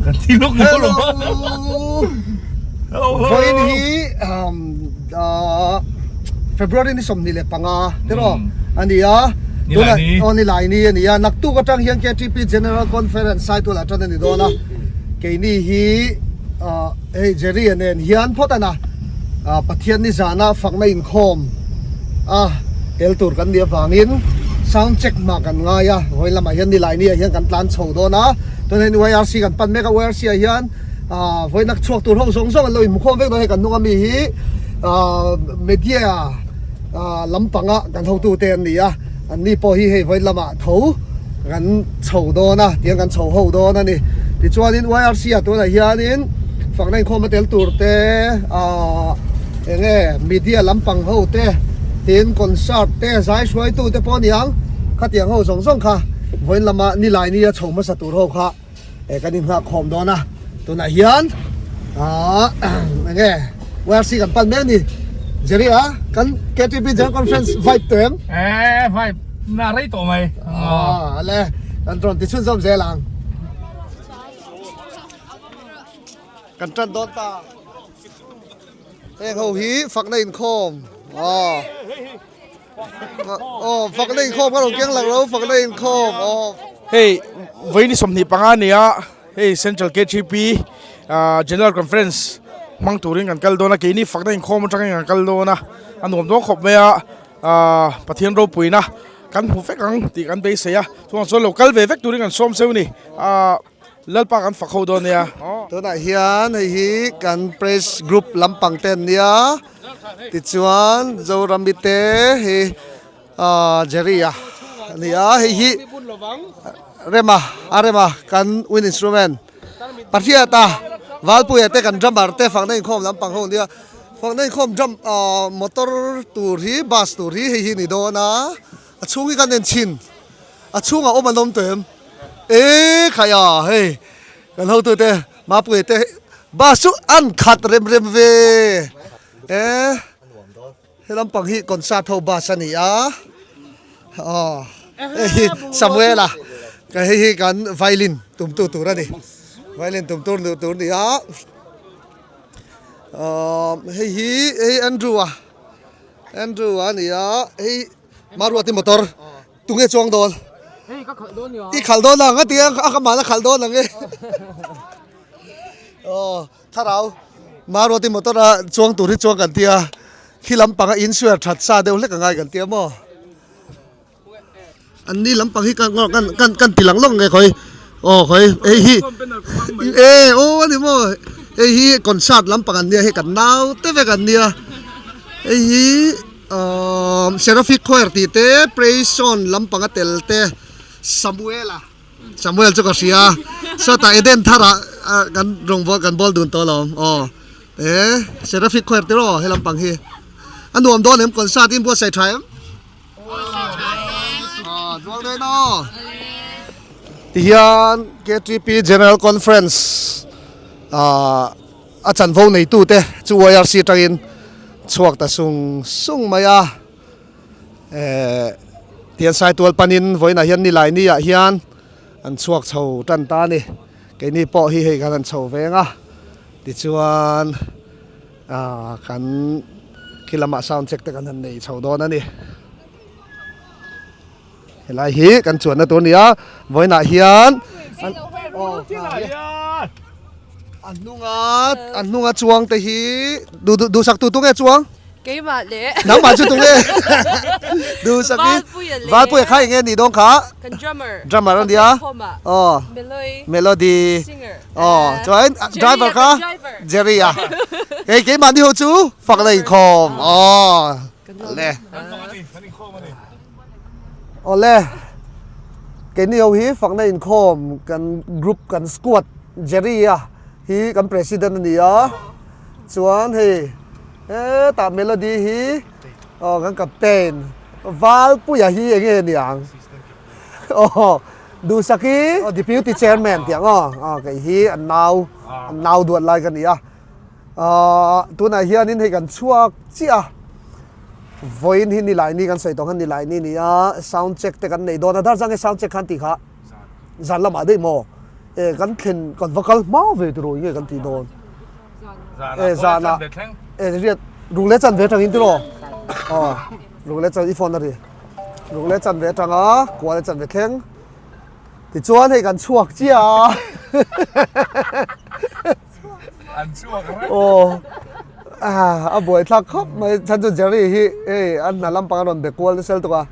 Kan ti lawk ni Hello. Hello. Vawiin hi um, uh, February ni 25 tiro mm. ani a tuna o ni lai ni ani a naktuk atang hian KTP General Conference Saitual atang ani dawn a keini hi uh, hei Jerry nen hian phawt ana uh, Pathian ni zana fakna inkhawm a tel tur kan nih avangin sound check hma kan ngai a vawiin lamah hian nilai ni ah hian kan tlan chho dawn a tunah hian YRC kan pan mek a YRC ah hian ah vawiin a chhuak tur ho zawng zawng an lo inhmukhawm vek dawn a hei kan hnung ami hi ah media ah lampanga kan hotu te an ni a an ni pawh hi hei vawiin lamah tho kan chho dawn a tiang kan chho ho dawn a ni tichuanin YRC ah tunah hianin fakna inkhawm a tel tur te ah eng nge media lampang ho te tin concert te zai hruaitu te pawh a ni ang khatiang ho zawng zawng kha vawiin lama nilai nia chho hmasa tur ho kha eh kan inghah khawm dawn a tunah hian ah eng nge YRC kan pan mek a ni Jerry a kan KTP General Conference vibe tawh em? Eh vibe na rei tawh mai. Ah ale kan rawn ti chhunzawm zel ang. Kan tan dawn ta. Heng ho hi fakna inkhawm aw aw fakna inkhawm ka rawn keng lak lo fakna inkhawm aw. Hei vawiin 25 nia hei Central KTP General Conference hmang turin kan kal dawn a keini fakna inkhawm atangin kan kal dawn a a nuam dawn khawp mai a Pathian ropuina kan hmu vek ang tih kan beisei a chuvang chuan lo kal ve vek turin kan sawm seu a ni. Lalpa kan fak ho dawn nia. Tunah hian hei hi kan press group lampang te an nia tichuan Zorami te hi ahh Jerry a ni a hei hi Rema a Rema kan wind instrument Pahriata Valpuia te kan drummer te fakna inkhawm lampang ho nia fakna inkhawm drum ahh motor tur hi bus tur hi hei hi ni dawn a a chhung hi kan en chhin a chhungah awm an awm tawh em. E khai a hei kan hotu te Mapuia te bus chu an khat rem rem ve e he lampang hi concert ho bus a ni a aw hei hi Samuela ka hei hi kan violin tum tu tur a ni violin tum tur tur a ni a aw hei hi hei Andrew a Andrew a ni a hei Maruati motor. Tunge chuang dawn? Hei ka khalh dawn nia. I khalh dawn ang a ti a, a ka mahna khalh dawn ang e. Aw, thlarau Maruati motor a chuang tur hi chuang kan tia, khi lampang a insuar that sa deuh hlek angai kan tia maw? An ni lampang hi kan kan kan kan ti lang lawk nge khawi? Aw khawi hei hi e aw a ni maw? Hei hi concert lampang an nia hei kan naute vek an nia hei hi. Umm Seraphic Choir tih te Praise Song lampang a tel te Samuela Samuel chu ka hria sawtah Eden tharah kan rawng bawl kan bawl dun tawh alawm aw e Seraphic Choir te rawh he lampang hi a nuam dawn em concert in buatsaih tha em aw zual dawn aw tihian KTP General Conference ah A chanvo neitute chu YRC atangin chhuak ta sung sung mai a, eh tian Saitual panin vawiinah hian nilai ni ah hian an chhuak chho tan ta a ni, keini pawh hi hei khan an chho veng a, tichuan ah kan khi lamah sound check te kan han nei chho dawn a ni. Helai hi kan chuanna tur a ni a, vawiinah hian a hnunga a hnunga chuang te hi duh duh duhsak tu tunge chuang? Keimah leh Nangmah chu tunge? Duhsak hi Valpuia kha enge nih dawn kha? Kan drummer Drummer a nia aw Melody aw chuan driver kha Jerry a hei keimah ni ho chu fak la inkhawm aw le. Awle, keini ho hi fakna inkhawm kan group kan squad Jerry a hi kan president a ni a, chuan hei hetah Melody hi aw kan captain Valpuia hi eng nge ni ang aw Duhsaki aw deputy chairman tih ang aw aw kei hi an nau an nau duat lai ka ni a. Ahh tunah hianin hei kan chhuak chiah a, vawiin hi Nilaini kan sawi tawh khan Nilaini ni a, sound check te kan nei dawn a, dar zang nge sound check khan tih kha zan lamah daih maw? E kan thlen kan va kal hma ve tiraw enge kan tih dawn? E zanah e riat ruk leh chan ve atangin tiraw? Aw ruk leh chan i phone a ri. Ruk leh chan ve atanga kua leh chan ve thleng. Tichuan hei kan chhuak chiah a. An chhuak reng. Aw a buaithlak khawp mai chhan chu Jerry hi hei a hna lampang a rawn be kual nasa lutuk a.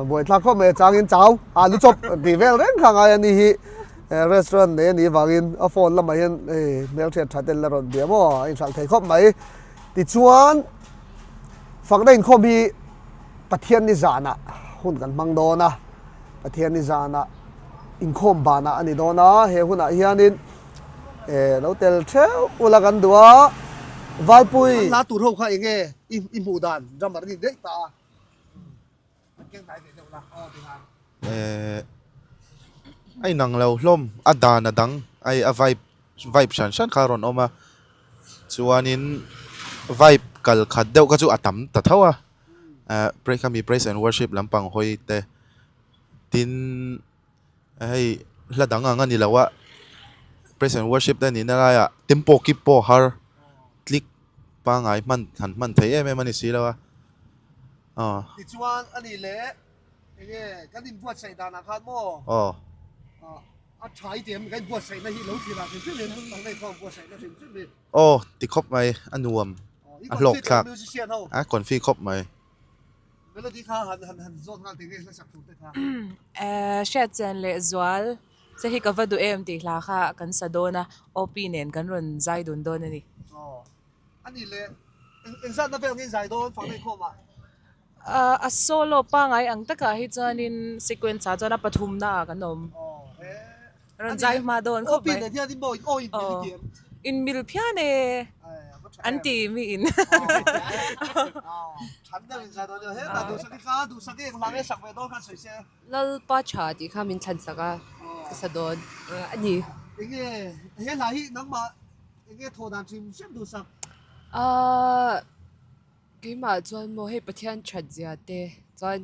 Buaithlak khawp mai a changin chau alu chawp tih vel reng kha ngai a ni hi restaurant nei a nih vangin a phone lamah hian hei hmelhriat tha ten la rawn bia maw a inhralh thei khawp mai. Tichuan fakna inkhawm hi Pathian ni zanah hun kan hmang dawn a, Pathian ni zanah inkhawm banah a ni dawn a, he hunah hianin lo tel theuh ula kan duh a, Valpui. An la tur ho kha eng nge i hmuh dan drummer a ni daih ta a, an keng hnai ve deuh la aw ti khan. A inang lo hlawm a dan a dang ai a vibe vibe hran hran kha a rawn awm a chuanin vibe kal khat deuh kha chu a tam ta tho a. eh pray khami praise and worship lampang hawi te tin hei hla dang ang a ni lo a praise and worship te nihna laiah tempo kip pawh har click pangngai hman han hman theih em em a ni si lo a aw. Tichuan a nih leh eng nge kan inbuatsaih danah khan maw? Aw. A tha i ti em kan inbuatsaihna hi lo thlir ah hrim hrim in nang nei khaw buatsaihna hrim hrim hi. Aw ti khawp mai a nuam a hlawk thlak a confi khawp mai. Hriatchian leh zual che hi ka va duh em tih hla kha kan sa dawn a, OP nen kan rawn zai dun dawn a ni. A solo pangai ang takah hi chuanin sequence ah chuan a pathumna ah kan awm. Rawn zai hma dawn khawp mai. Aw inmil phian e an ti mi in. Lalpa tha tih kha min thlan sak a ka sa dawn a ni. Aaa. Keimah chuan maw hei Pathian that zia te chuan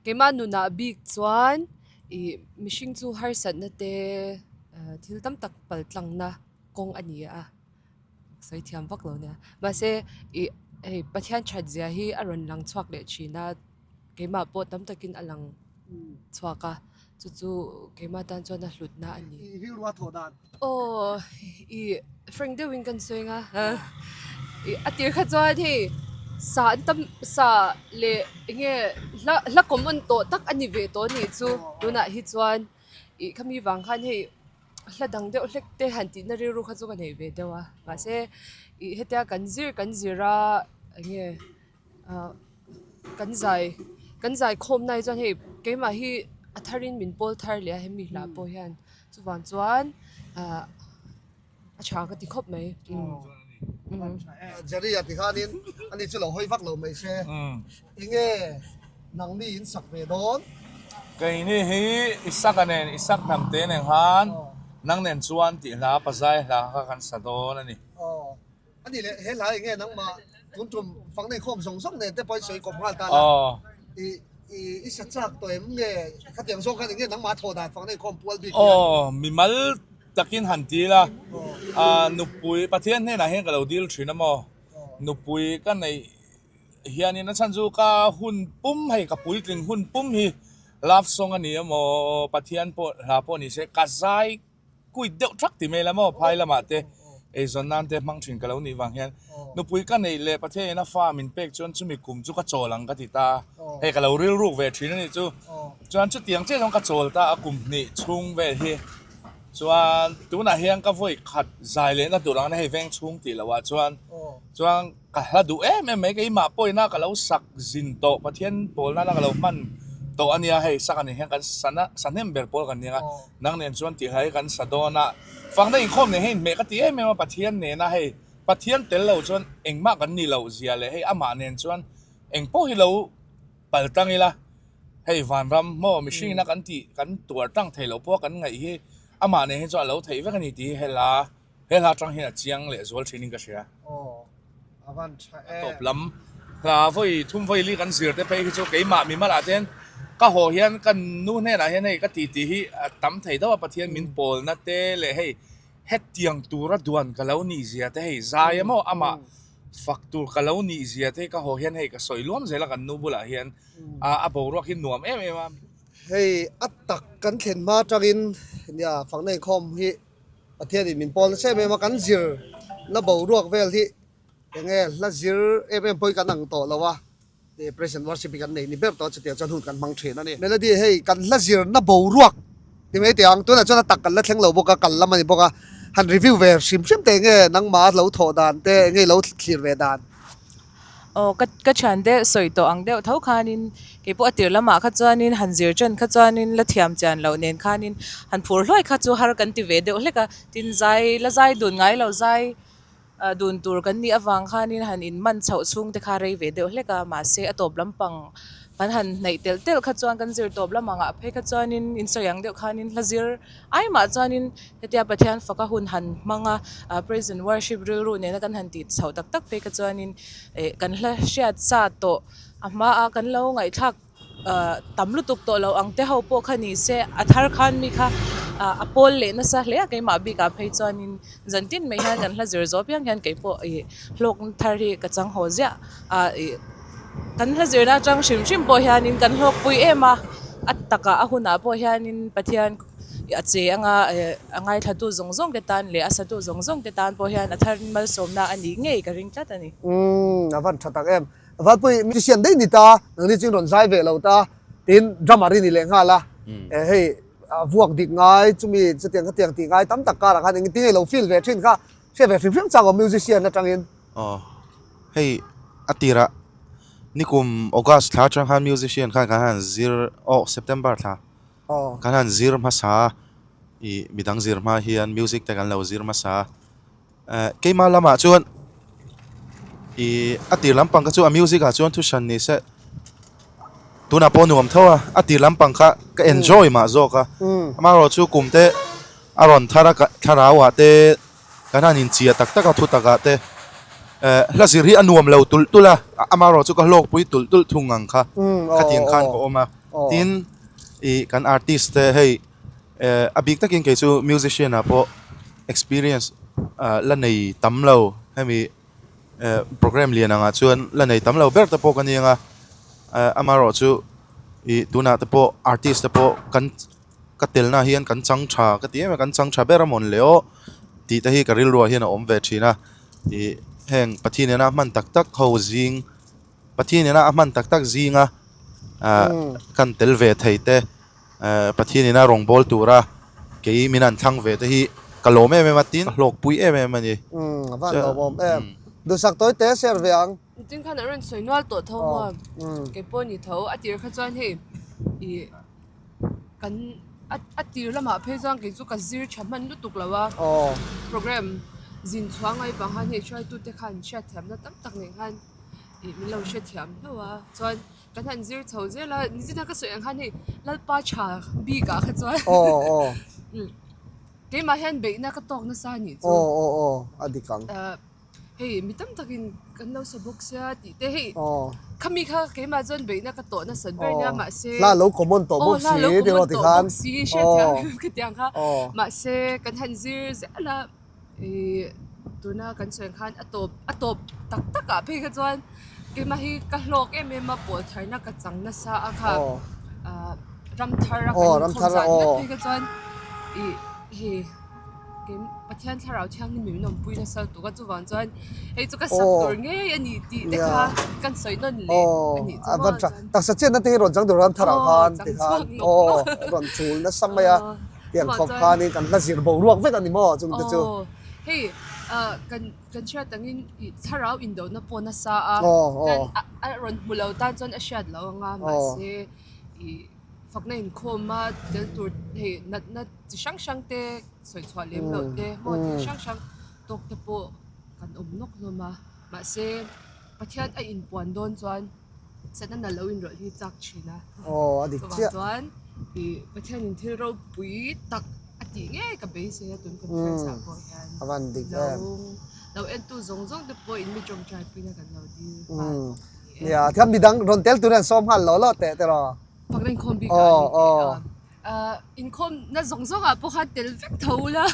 keimah nunah bik chuan ih mihring chu harsatna te thil tam tak pal tlangna kawng a ni a sawi thiam vak lo nia mahse ih hei Pathian that zia hi a rawn lang chhuak leh thin a keimah pawh tam takin a lang chhuak a chu chu keimah tan chuan a hlutna a ni. Aw ih frank deuhin kan sawi ang a ih a tir kha chuan hei sa an tam sa leh eng nge hla hla common tawh tak a ni ve tawh a nih chu tunah hi chuan ih khami vang khan hei hla dang deuh hlek te han tihna rilru kha chu ka nei ve deuh a mahse ih hetia kan zir kan zir a eng nge. ah kan zai kan zai khawm na hi chuan hei keimah hi a thar in min pawl thar leh a hemi hla pawh hian chuvang chuan ah a tha ka ti khawp mai. Jerry a ti khanin ani chu lo hawi vak lo mai se enge nangni in sak ve dawn. Keini hi i sak a nen i sak hnam te nen khan nang nen chuan tih hla pazai hla kha kan sa dawn a ni. A nih leh he hla eng nge nangmah tun tum fang nei khawm zawng zawng nen te pawh i sawi kawp nghal tan a. I i i sa chak tawh em nge khatiang zawng khan eng nge nangmah thawh dan fang nei khawm pual bik hian. Aw mimal takin han ti ila a nupui Pathian hnenah hian ka lo dil thin a maw nupui ka neih hianin a chhan chu ka hun pum hei ka puitling hun pum hi love song a ni emaw Pathian pawh hla pawh ni se ka zai Kuit deuh thak ti mai la maw phai lamah te eizawn nan te hmang thin ka lo nih vang hian nupui ka neih leh Pathianin a fa min pek chuan chumi kum chu ka chawl ang ka ti ta hei ka lo rilruk ve thin a nih chu chuan chutiang chiah chuan ka chawl ta a kum hnih chhung vel hi chuan tunah hian ka vawi khat zai lehna tur ang a hei veng chhung tih loh ah chuan chuan Ka hla duh em em mai, keimah pawhin a ka lo sak zin tawh, Pathian pawl nana ka lo hman tawh a nia, hei sak a nih hian kan sa na sa hnem ber pawl kan nia, nang nen chuan tih hlai kan sa dawn a, fakna inkhawm nen hian inhmeh ka ti em em a, Pathian nena hei Pathian tel lo chuan engmah kan nih loh zia leh hei amah nen chuan eng pawh hi lo pal tang ila, hei vanram maw mihring ina kan tih kan tuar tang thei loh pawh kan ngaih hi amah nen hi chuan a lo theih vek a ni tih hi hela. He hla atang hian a chiang leh zual thinin ka hria. Aw, a van tha em. A tawp lam hla vawi thum vawi li kan zir te phei hi chu keimah mi malah ten Ka haw hian ka nu hnenah hian hei ka titi hi a tam thei deuh a, Pathian min pawlna te leh hei hetiang tura duan ka lo nih zia te hei zai emaw amah fak tur ka lo nih zia te ka haw hian hei ka sawi luam zel a kan nu bulah hian a boruak hi nuam em em a. Hei a tak kan thlen hma atangin nia fakna inkhawm hi Pathianin min pawl nasa em em a, kan zir na boruak vel hi enge hla zir em em pawhin kan ang tawh lo a. Present worship hi kan nei ni ber tawh a, chutiang chuan hun kan hmang thin a ni. Melody, Hei kan hla zirna boruak ti mai teh ang, tunah chuan a tak kan la thleng lo bawk a, kal lam a ni bawk a, han review ve hrim hrim teh enge nangmah lo thawh dan te, enge i lo thlir ve dan? Aw, ka ka thiante sawi tawh ang deuh tho khanin keipawh a tir lamah kha chuanin han zir ṭan kha chuanin la thiam chian loh nen khanin han phur hluai kha chu har kan ti ve deuh hlek a, tin zai la zai dun ngai lo zai Dun tur kan nih avang khanin han inman chhoh chhung te kha rei ve deuh hlek a, mahse a tawp lampang kan han hnaih telh telh kha chuan kan zir tawp lam angah phei kha chuanin insawi ang deuh khanin hla zir ai mah chuanin hetia Pathian faka hun han hmang a, praise and worship rilru nena kan han tih chhoh tak tak phei kha chuanin eh kan hla hriat sa tawh a hmaa kan lo ngaihthlak tam lutuk tawh lo ang te ho pawh kha ni se a thar khan mi kha a pawl leh nasa hle a keimah bikah phei chuanin zan tin mai hian kan hla zir zawh apiang hian keipawh ih hlawk thar hi ka chang haw ziah a ih kan hla zirna atang hrim hrim pawh hianin kan hlawk pui em a a takah a hunah pawh hianin Pathian a che anga eh a ngaithlatu zawng zawng te tan leh a satu zawng zawng te tan pawh hian a thar malsawmna a nih ngei ka ring tlat a ni. Umm a van tha tak em. Valpui musician daih ni ta, nangni chu in rawn zai ve lo ta, tin drummer i ni leh nghal a, eh hei vuak dik ngai chumi chutiang khatiang tih ngai tam tak karah khan engtin nge i lo feel ve thin kha hriat ve hrim hrim chak awm musician atangin. Aw hei a tirah nikum August thla atang khan musician khan kan han zir aw September thla kan han zir hmasa a, ih midang zir hma hian music te kan lo zir hmasa a. Eh keimah lamah chuan ih a tir lampang kha chu a music ah chuan thu hran ni se tunah pawh nuam tho a a tir lampang kha ka enjoy mah zawk a amaherawh chu kum te a rawn thar a thlarau ah te kan han inchhia tak tak a thu tak ah te eh hla zir hi a nuam lo tulh tulh a amaherawh chu ka hlawkpui tulh tulh thung ang kha khatiang khan ka awm a tin ih kan artist te hei. Eh a bik takin kei chu musician ah pawh experience ah la nei tam lo hemi eh programme lian angah chuan la nei tam lo ber te pawh ka ni ang a eh amaherawh chu ih tunah te pawh artist te pawh kan ka telna hian kan chang tha ka ti em a kan chang tha ber a mawn le aw tih te hi ka rilruah hian a awm ve thin a ih heng Pathian nena hman tak tak ho zing Pathian nena a hman tak tak zinga ah kan tel ve thei te. Eh Pathian ina rawngbâwl tura kei min han thlang ve te hi ka lawm em em a tin ka hlawkpui em em a ni. Umm a van lawmawm em. Duhsak tawi te share ve ang. Tin khan an rawn sawi nual tawh tho maw? Kei pawh ni tho. A tir kha chuan hei ih kan a tir lamah phei chuan kei chu ka zir tha hman lutuk lo a. Program zin chhuah ngai vang khan hei hruaitute khan hriatthiamna tam tak nen khan ih min lo hrethiam hlauh a. Chuan Kan han zir chho zel a, nizina ka sawi ang khan hei Lalpa tha bik ah kha chuan keimah hian beihna ka tawk nasa a nih chu. Aw aw aw a dik ang. Hei mi tam takin kan lo sa bawk sia tih te hei khami kha keimah chuan beihna ka tawh nasat ber nia mahse hla lo common tawh bawk si tih erawh tikhan si hriatthiam khatiang kha mahse kan han zir zel a. Ih tuna kan sawi ang khan a tawp a tawp tak tak ah phei kha chuan keimah hi ka hlawk em em a pawl tharna ka chang nasa a kha ah ram thar a kan inkhawm zan vek phei kha chuan ih hei kei Pathian thlarau thianghlim min awmpui nasa lutuk a chuvang chuan hei chu ka sak tur ngei a ni tih te kha kan sawi nawn leh a nih chu maw chuan taksa chenna te hi rawn chang tur ram thar ah khan tikhan aw rawn chul nasa mai a. Tiang khawp khanin kan hla zir boruak vek a ni maw chungte chu. Aw hei ah kan kan hriat angin ih thlarau indona pawh nasa a kan a rawn hmu lo tan chuan a hriat lo anga mahse ih fakna inkhawm a tel tur hei natna chi hrang hrang te sawi chhuah lem loh te maw thil hrang hrang tawk te pawh kan awm nawk hlawm a mahse Pathian a inpuan dawn chuan Setana lo inrawlh hi chak thin a. Aw, a dik chiah. Chuvang chuan ih Pathianin thil ropui tak a tih ngei ka beisei a tun conference ah pawh hian. A van dik em. Lo entu zawng zawng te pawh in mi tawngtai puina kan lo dil nghal bawk a ni e. Nia, thiam midang rawn tel tur hian sawm nghal lo lo teh tiraw. Fakna inkhawm bik ah a ni teh a. Inkhawm na zawng zawng ah pawh khan tel vek tho ula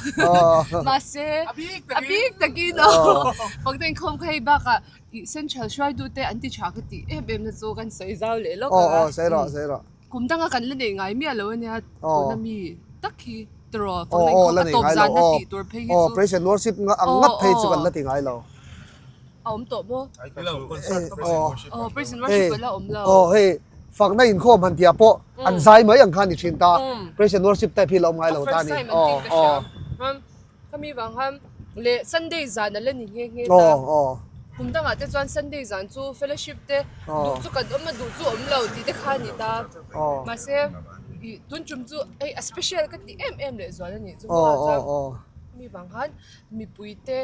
mahse a bik takin aw fakna inkhawm kha hei bakah ih central hruaitu te an ti tha ka tih em em na chu kan sawi zau leh lawk ang a. Kum danga kan la nei ngai miah lo ania tuna mi tak hi tiraw fakna inkhawm a tawp zan na tih tur phei hi chu. Praise and worship ang ngat phei chu kan la ti ngai lo. A awm tawh maw? Aw praise and worship ala awm lo. Aw hei fakna inkhawm han tia pawh an zai mai ang kha ni thin ta. Praise and worship type hi la awm ngai lo ta ni. Aw aw. Khami vang khan leh Sunday zan ala ni nghe nghe ta. Kum dangah te chuan Sunday zan chu fellowship te duh chu kan awm a duh chu awm lo tih te kha a ni ta. Mahse ih tun tum chu hei a special ka ti em em leh zual a nih chu maw chuan khami vang khan mipui te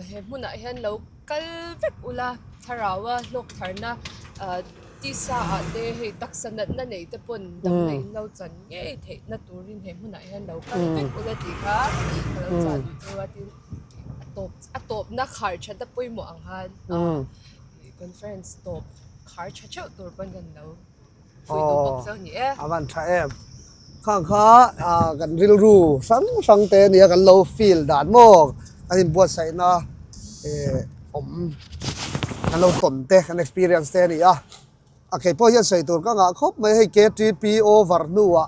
He hmunah hian lo kal vek ula thlaraua hlawk tharna tisa ah te hei taksa natna nei te pawn damna in lo chan ngei theihna turin he hmunah hian lo kal vek ula tih kha ka lo chah duh chu a tin a tawp a tawpna khar that a pawimawh ang khan conference tawp khar tha theuh tur pawn kan lo A van tha em. Khang kha kan rilru hrang hrang te ania kan lo feel dan maw kan inbuatsaihna awm kan lo tawn te kan experience te a ni a. A kei pawh hian sawi tur ka ngah khawp mai hei KTP over hnuah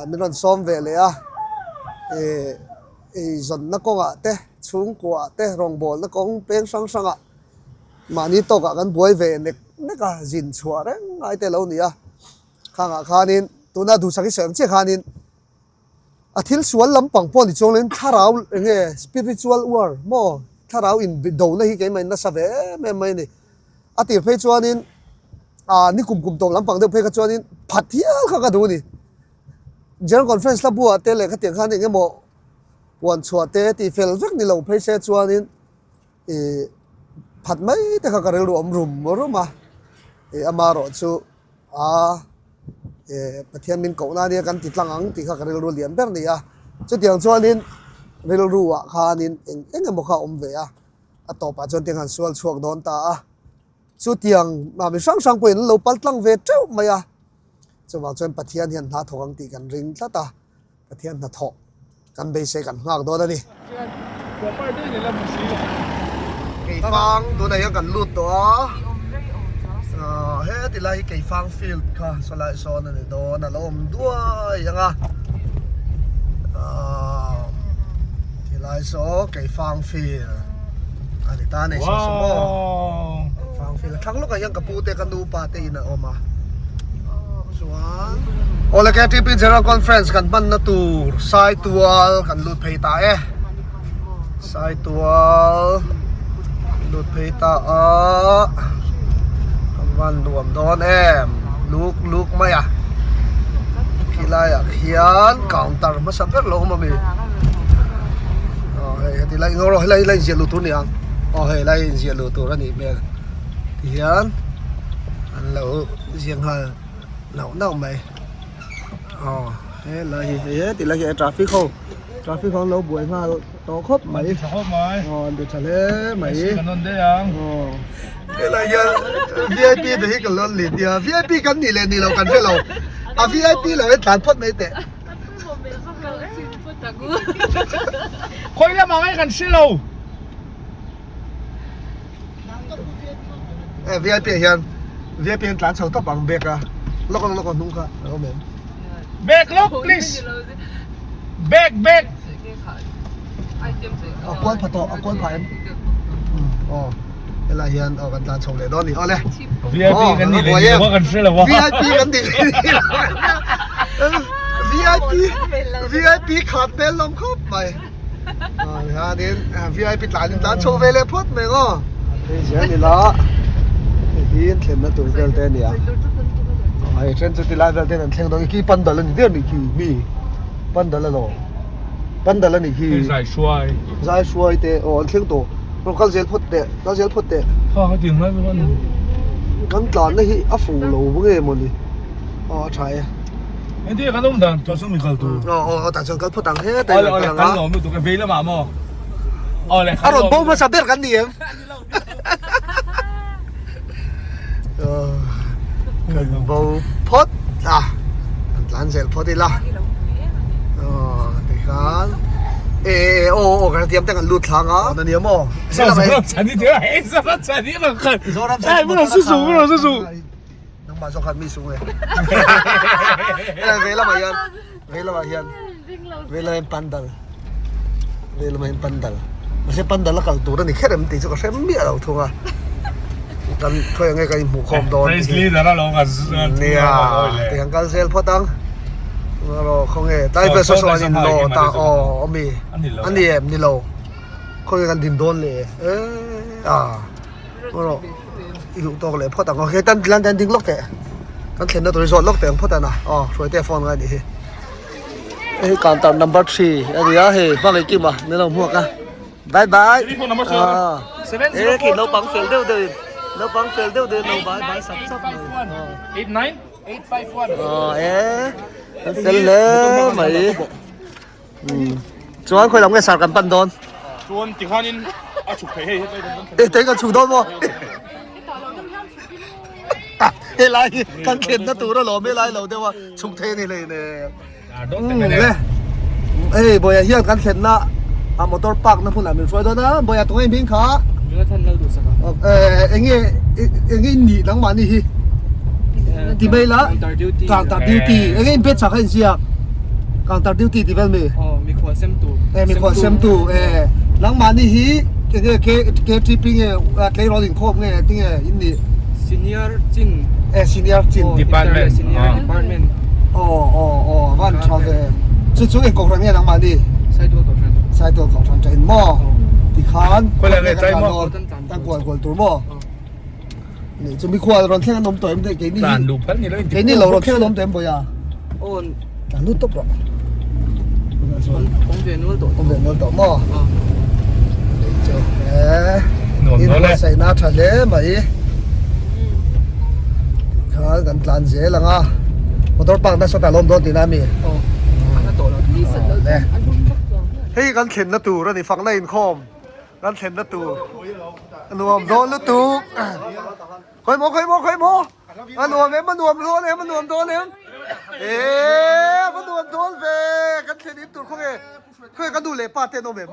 min rawn sawm ve leh a eizawnna kawngah te chhungkuaah te rawngbawlna kawng peng hrang hrangah Mahni tawkah kan buai ve nek nek a, zin chhuah reng ngai te lo ni a. Khangah khanin tuna duhsak i sawi ang chiah khanin a thil sual lampang pawh ni chuang loin thlarau eng nge spiritual war maw thlarau in dona hi keimah in nasa ve em em mai a ni. A tir phei chuanin ah ni kum kum tawp lampang deuh phei kha chuanin phat hial kha ka duh a ni. General Conference hla buah te leh khatiang khan eng emaw puan chhuah te tih fel vek ni lo phei se chuanin Ih phat mai te kha ka rilru awm rum rum a, ih ama erawh chu aa ih Pathian min koh na ania kan ti tlang ang tih kha ka rilru lian ber a ni a, chutiang chuanin rilru ah khanin eng eng emaw kha a awm ve a, a tawpah chuan tiang han sual chhuak dawn ta a, chutiang mi hrang hrang pawhin an lo pal tlang ve teuh mai a, chuvang chuan Pathian hian hna thawk ang tih kan ring tlat a. Pathian hnathawh kan beisei kan nghak dawn a ni. Keifang tunah hian kan lut tawh a, heti lai hi Keifang field kha sawlai sawn a ni dawn a lo awm duai ang a, tilai saw Keifang field a ni ta a ni saw saw maw. Fang fel thlang lawkah hian ka pu te ka nu pa te in a awm a chuan Awle KTP General Conference kan hmanna tur Saitual kan lut phei ta e Saitual lut phei ta a kan van nuam dawn em luk luk mai a khilaiah khian counter hmasa ber lo awm ami aw hei heti lai helai helai inziah luh tur a ni ang aw hei lai inziah luh tur a nih hmel tihian an lo ziak nghal nauh nauh mai aw helai hi hei heti lai hi a traffic ho traffic ho an lo buai nghal tawh khawp mai aw an ti tha hle mai aw helai hian vip vehicle an lit nia vip kan nih leh nih loh kan hre lo a vip lo hian tlan phawt mai teh. Khawi lamah nge kan hre lo. Eh VIP ah hian VIP hian tlan chho tawp ang bag a lawk lawk a hnung kha a awm em. Bag lawk please. Bag bag. A kual pha tawh a kual pha em. Aw helai hian aw kan tlan chho leh dawn a ni awle. VIP kan nih leh nih loh a kan hre lo a. VIP kan nih leh nih loh VIP VIP khat hmel hlawm khawp mai. Hianin VIP tlan in tlan chho ve leh phawt mai ang aw. Hei zel ni la hei hi thlenna tur vel te a ni a. Hei then chu tilai vel ten an thleng dawn khi pandal a ni der nih khi mi pandal a lo pandal a nih khi. Zai hruai. Zai hruai te aw an thleng tawh. Rawn kal zel phawt teh kal zel phawt teh. Kha ka ti ngai vek a ni. Kan tlanna hi a fuh lo nge mawni aw a tha e. Engtin kan awm dan tah chuan mi kal tur. Aw aw tah chuan kal phawt ang he te Awle awle kan lawm lutuk e vei lamah maw. Awle A rawn bo hmasa ber kan ni em. Kan bo. phawt a, kan tlan zel phawt ila. Aw tikhan e e aw aw kan tiam te kan lut thlang a. Aw nia maw? Zoram chhani te a Zoram chhani lo khan. Zoram chhani. Ai su su su su. Nangmah zawk khan mi sung e. Vei lamah hian vei lamah hian vei lamah hian pandal vei lamah hian pandal mahse pandal a kal tur a ni kher em tih chu ka hre miah lo thung a kan khawi ang nge kan inhmuh khawm dawn Praise leader a lo kan nia ti kan kal zel phawt ang rawh khawnge tlai vel saw saw an in lawt a aw ami a ni em ni lo khawnge kan din dawn le e a. Rawh i duh tawk leh phawt ang aw hei tan lan tan ding lawk teh kan thlenna tur hi zawt lawk teh ang phawt ana aw hruaite phone ngai anih hi hei counter number 3 a ni a hei hmangaih kima min lo hmuak a bye bye e khi naupang fel deuh deuh in naupang fel deuh deuh in lo bye bye sap sap mai aw e an fel hle mai. Chuan khawi lam nge sar kan pan dawn? Chuan tikhanin a chhuk theih hei hetlai kan E tei kan chhuk dawn maw? Helai hi kan thlenna tur alawm helai lo deuh a chhuk thei a ni hleinem. Le hei Bawiha hian kan thlenna a motor park na hmunah min hruai dawn a Bawiha tunge hming kha? Jonathan Lalduhsaka. Enge enge in nih nangmahni hi? Ti mai la Counter duty. Counter duty. Enge in bet chak a inziak? Counter duty ti vel mi? Aw, mikhual sem tu. E mikhual sem tu e. Nangmahni hi enge K KTP nge tleirawl inkhawm nge tinge in nih? Senior chin. E senior chin. Department. Senior department. Aw aw aw van tha ve. Chu chu eng kohhran nge nangmahni? Saitual kohhran. Saitual kohhran ṭha in maw? Tikhan Khawi leh tlai maw? Kan kual kual tur maw? Ni chu mikhual rawn thleng an awm tawh em teh keini Tlan luh phal ni lo in keini lo rawn thleng an awm tawh em Bawiha? Aw. Tlan lut tawp rawh. Awm ve nual tawh. Awm ve nual tawh maw? Ni chu e. Nuam dawn e. Inbuatsaihna a tha hle mai. Tikhan kan tlan zel ang a. Motor park na sawtah a lo awm dawn tihna a mi? Aw. A hla tawh lo. Hei kan thlenna tur a ni fakna inkhawm. Kan thlenna tur a nuam dawn lutuk. Khawi maw khawi maw khawi maw a nuam em a nuam dawn em a nuam dawn em eee a va nuam dawn ve kan thlen in tur khawnge khawnge ka nu leh pa te an awm em.